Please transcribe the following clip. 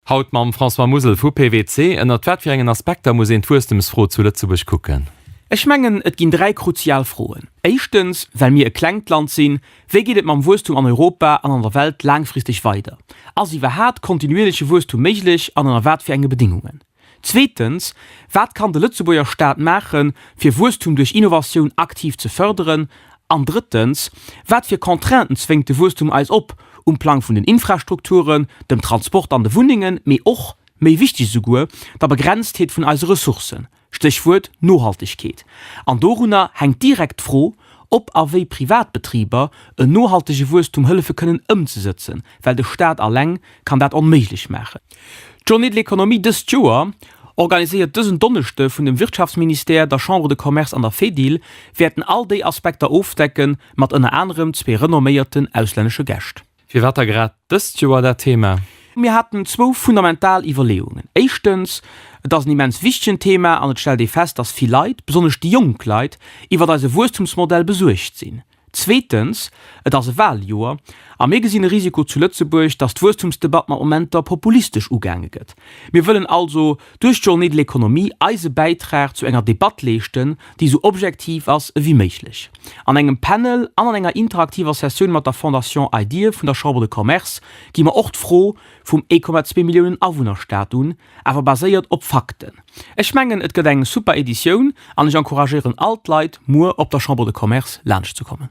Haut mam François Musel vu PWC. Ënnert wat fir engen Aspekter muss een d'Wuesstemsfro zu Lëtzebuerg kucken? Ech mengen, et ginn 3 kruzial Froen. Éischtens, well mir e klengt Land sinn, wéi geet et mam Wuesstum an Europa an an der Welt laangfristeg weider? Ass iwwerhaat kontinuierleche Wuesstum méiglech an ënner wat fir enge Bedingungen? Zweetens, wat kann de Lëtzebuerger Staat maachen, fir Wuesstum duerch Innovatioun aktiv ze fërderen? An drëttens, wat fir Contrainten zwéngt de Wuesstum eis op, um Plang vun den Infrastrukturen, dem Transport an de Wunnengen, mee och, méi wichteg esouguer, der Begrenztheet vun eise Ressourcen? Stéchwuert Nohaltegkeet. An dorunner hänkt direkt d'Fro, ob a wéi Privatbetriber en nohaltege Wuesstum hëllefe kënnen ëmzesëtzen, well de Staat alleng kann dat onméiglech maachen. D'Journée de l'économie dëst Joer, organiséiert dësen Donneschde vun dem Wirtschaftsministère, der Chambre de Commerce an der Fedil, wäerten all déi Aspekter ofdecken, mat ënner anerem zwee renomméierten auslännesche Gäscht. Firwat da grad dëst Joer dat Thema? Mir haten zwou fundamental Iwwerleeungen. Éischtens, et ass en immens wichtegen Thema an et stellt ee fest, dass vill Leit, besonnesch déi jonk Leit, iwwert eise Wuesstumsmodell besuergt sinn. Zweetens, et ass e Wahljoer a mir gesinn e Risiko zu Lëtzebuerg, dass d'Wuesstumsdebatt mat Momenter populistesch ugaange gëtt. Mir wëllen also duerch d'Journée de l'économie eise Bäitrag zu enger Debatt leeschten, déi esou objektiv ass ewéi méiglech. An engem Panel an an enger interaktiver Sessioun mat der Fondation Idea vun der Chambre de Commerce gi mer och d'Fro vum 1,2 Milliounen Awunnerstaat un, awer baséiert op Fakten. Ech mengen, et gëtt eng super Editioun an ech encouragéieren all d'Leit, muer op der Chambre de Commerce laanscht ze kommen.